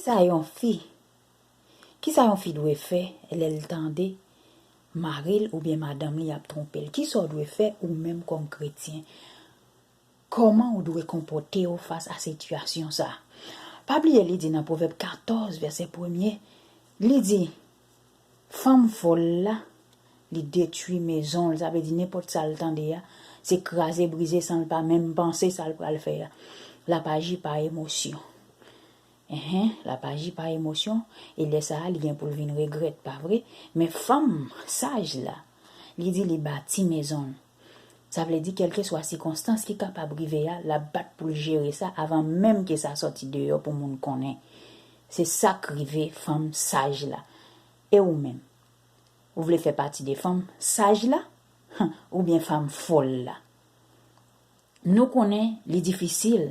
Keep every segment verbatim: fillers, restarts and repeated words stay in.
Sa yon fi, kisa yon fi dwe fè lè l tande mari l oubyen madanm li ap twonpe l? Kisa w dwe fè ou menm kòm kretyen? Kòman ou dwe konpòte w fas a sitiyasyon sa a? Pa bliye li di nan Pwovèb katòz vèsè premye, li di, fanm fòl la, li detwi mezon l, sa vle di nenpòt sa l tande a, se kraze brize san l pa menm panse sa l pral fè a. L ap aji pa emosyon. Enhen, l ap aji pa emosyon, e lè sa a, li gen pou l vin regrèt, pa vre? Men fanm saj la, li di li bati mezon l. Sa vle di, kèlkeswa sikonstans ki kapab rive a, l ap bat pou l jere sa avan menm ke sa sòti deyò pou moun konnen. Se sa k rive fanm saj la. E ou menm? Ou vle fè pati de fanm saj la? Oubyen fanm fòl la? Nou konnen li difisil.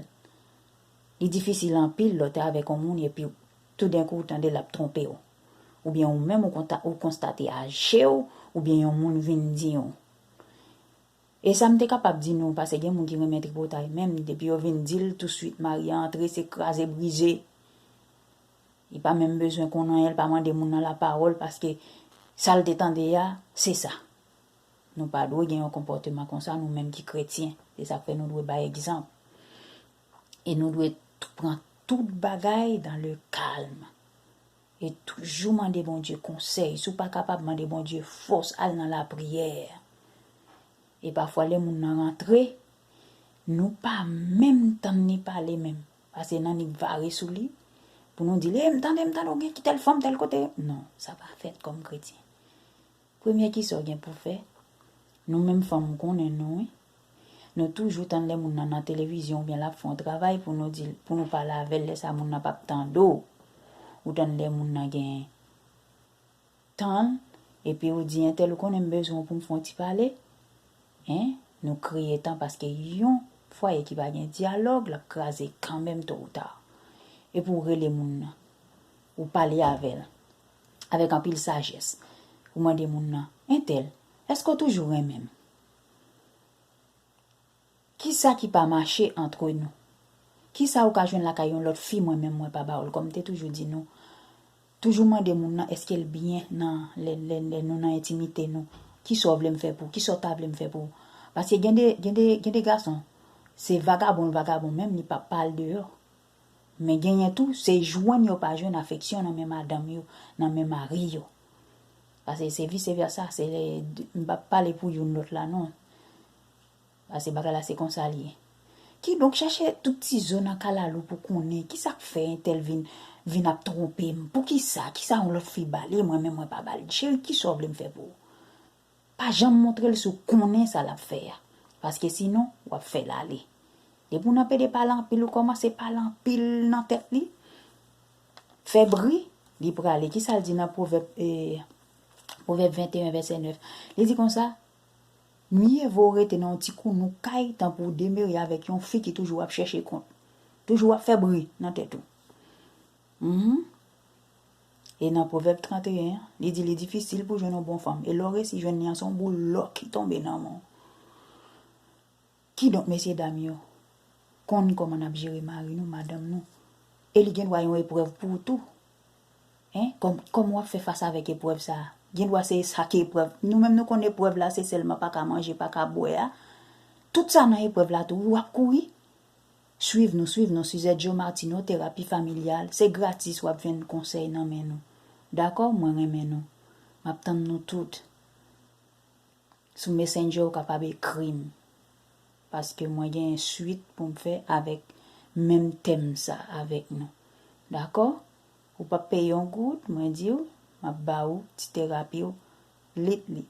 Li difisil anpil lè w te avèk yon moun epi toudenkou w tande l ap twonpe w. Oubyen ou menm ou konta-, ou konstate a je w, oubyen yon moun vin di w. E sa m te kapab di nou, paske gen moun ki renmen tripotay, menm depi yo vin di l touswit mari a antre, se kraze brize. Li pa menm bezwen konn anyen, li pa mande moun nan lapawòl, paske sa l te tande a, se sa. Nou pa dwe gen yon konpòteman konsa, nou menm ki kretyen. Se sa k fè nou dwe bay egzanp. E nou dwe t-, pran tout bagay dans le calme. E toujou mande Bondye konsèy. Si w pa kapab mande Bondye fòs, al nan lapriyè. E pafwa, lè moun nan rantre, nou pa menm tann li pale menm. Paske nannik vare sou li, pou nou di l, e, m tande, m tande w gen ki tèl fanm tèl kote. Non, sa pa fèt kòm kretyen. Premye, kisa w gen pou fè? Nou menm fanm, m konnen nou, wi. Nou toujou tann lè moun nan nan televizyon oubyen l ap fè yon travay pou nou di, pou nou pale avè l, lè sa moun nan p ap tande w. Ou tann lè moun nan gen tan l, epi ou di entèl, ou konnen m bezwen w pou m fè yon ti pale? Hein? Nou kreye tan paske yon fwaye ki pa gen dyalòg, l ap kraze kanmenm to ou ta. Epi w rele moun nan, ou pale avè l avèk anpil sajès. Ou mande moun nan, entèl, èske w toujou renmen m? Kisa ki pa mache antre nou? Kisa ou ka jwenn lakay yon lòt fi mwen menm mwen pa ba w l? Kòm m te toujou di nou, toujou mande moun nan èske l byen nan lè, lè, lè nou nan entimite nou. Kisa w vle m fè pou ou? Kisa w ta vle m fè pou ou? Paske gen de, gen de, gen de gason, se vagabon l vagabon menm, li p ap pale deyò. Men genyen tou, se jwenn yo pa jwenn afeksyon nan men madanm yo, nan men mari yo. Paske se vise vèsa, se lè, m p ap pale pou youn lòt la non. Paske bagay la se konsa l ye. Kidonk, chèche tout ti zo nan kalalou pou konnen kisa k fè entèl vin, vin ap twonpe m. Poukisa? Kisa yon lòt fi ba li, mwen menm mwen pa ba l? Cheri, kisa w vle m fè pou ou? Pa janm montre l si w konnen sa l ap fè a. Paske sinon, w ap fè l ale. Depi w nan pede pale anpil, ou kòmanse pale anpil nan tèt li, fè bri, li prale. Kisa l di nan Pwovèb, eh, Pwovèb venteyen vèsè nèf? Li di konsa, mye vo w rete nan yon ti kounou kay tanpri w demere avèk yon fi ki toujou ap chèche kont, toujou ap fè bri nan tèt ou. Mhm. E nan Pwovèb tranteyen an, li di li difisil pou jwenn yon bon fanm. E lè w resi jwenn li an, se yon boul lò ki tonbe nan men w. Kidonk, mesyedam yo, konn kòman n ap jere mari nou, madanm nou. E li gen dwa yon eprèv pou ou tou. Hein? Kòm, kòman w ap fè fas avèk eprèv sa a? Gen dwa se sa ki eprèv. Nou menm nou konn eprèv la, se sèlman pa ka manje, pa ka bwè a. Tout sa nan eprèv la tou, w ap kouri. Swiv nou, swiv nou, Suzette Joe Martineau, terapi familyal. Se gratis, w ap jwenn konsèy nan men nou. Dakò? Mwen renmen nou. M ap tann nou tout. Sou Messenger, ou kapab ekri m. Paske mwen gen swit pou m fè avèk menm tèm sa avèk nou. Dakò? Ou p ap peye yon goud, mwen di w, m ap ba ou ti terapi w, lit li.